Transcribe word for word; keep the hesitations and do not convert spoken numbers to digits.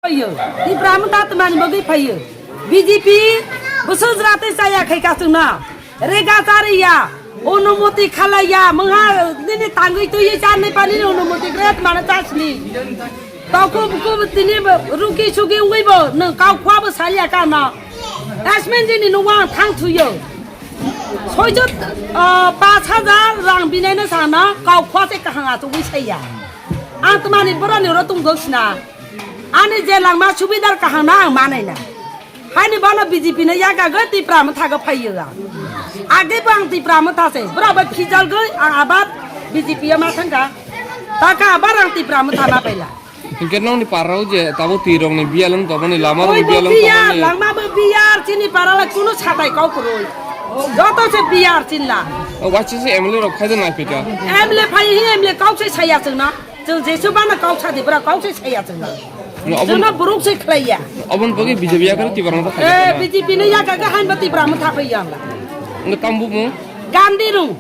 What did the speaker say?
Phaio. Tipra Motha tongmani bagwi phaio. B J P bwswk jwra tei chaya khai kasungna. Rega chariya, onumoti khalaiya, mungha nini tangwi twiwi charni panini onumoti gret mana chasni. Toko buku tini ruki suki ungwi bo, nwng kau khwa bo salia ka no. Asmen jini nungwa thang thuyo. Soijo, ah, paanch hajar rang binaino sana, kau khwa se kahang achugwi saiya. Ang tmani boroni oro tungdok sina. Ani je langma subidar kahang na ang manaina. Haini bono B J P no yaka go Tipra Motha go phaiyo ga. Age bo ang Tipra Motha se. Bro bo khijal go ang abar B J P ma thangka. Taka abar ang Tipra Motha ma paila. Hingke nongni parao je tabo tirokni biyalong toboni lama Oi rok bo biyalong biyar, toboni. Langma bo biyar, chini parala kuno satai kau kuroi. Joto se biyar chinla. O wachi se M L A rok khaide naipika. M L A phai hi M L A kau se saya chwngno. Chwng jesu bana kau sadi bra kau se saya chwngno. No, obon- Chwngno buruk se khlaiya. Obon pagi B J P yakar Tipra Motha Eh, khaide. B J P ne yaka ga han ba Tipra Motha phai yang la. Nge tambu mo? Gandhi rung.